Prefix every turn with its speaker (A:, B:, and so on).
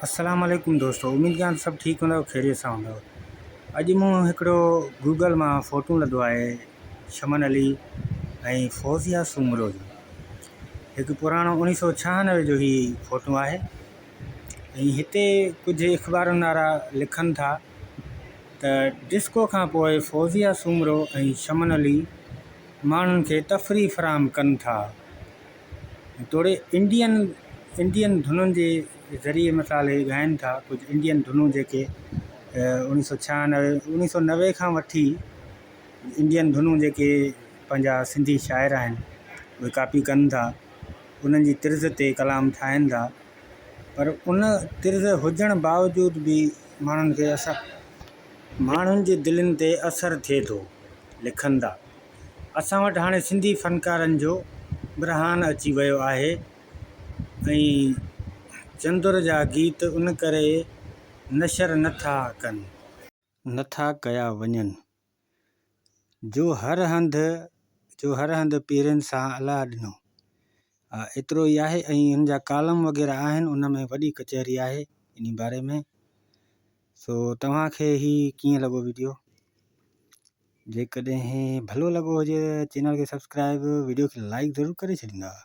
A: السلام عليڪم دوستو اميد ڪيان ته سڀ ٺيڪ هوندؤ خيريت سان هوندؤ اڄ مون هڪڙو گوگل مان فوٽو لڌو آهي شمن علي ۽ فوزيا سومرو جو هڪ پراڻو اوڻيهه سو ڇهانوي جو هي فوٽو آهي ۽ هتي ڪجهه اخبارن وارا لکن ٿا ته ڊسڪو کان پوء فوزيا سومرو ۽ شمن علي ماڻهن کي تفريح فراهم ڪن ٿا توڙي انڊين انڊين ڌنن جي ذريعي مثال هي ڳائن ٿا ڪجهه انڊين ڌنون جيڪي اوڻيهه سو ڇهانوي اوڻيهه سو 90 کان وٺي انڊين ڌنون جيڪي پنهنجا سنڌي شاعر آهن اهي ڪاپي ڪن ٿا انهن جي طرز تي ڪلام ٺاهن ٿا پر ان طرز هجڻ باوجود به ماڻهن کي اثر ماڻهن جي دلين تي اثر ٿئي ٿو لکن ٿا. اسان وٽ هاڻي سنڌي فنڪارن جو برهان اچي ويو آهي ۽ چندر جا گيت ان ڪري نشر نه ٿا ڪن. نه ٿا ڪيا وڃن جو هر هنڌ جو هر هنڌ پيرين سان الله ڏنو ايترو ئي آهي ۽ ان جا ڪالم وغيره آهن ان ۾ وڏي ڪچهري آهي انهي باري ۾ سو توهان کي هي ڪيئن لڳو وڊيو جيڪڏهن ڀلو لڳو هجي ته چينل کي سبسڪرائب وڊيو کي لائڪ ضرور ڪري ڇڏيندا.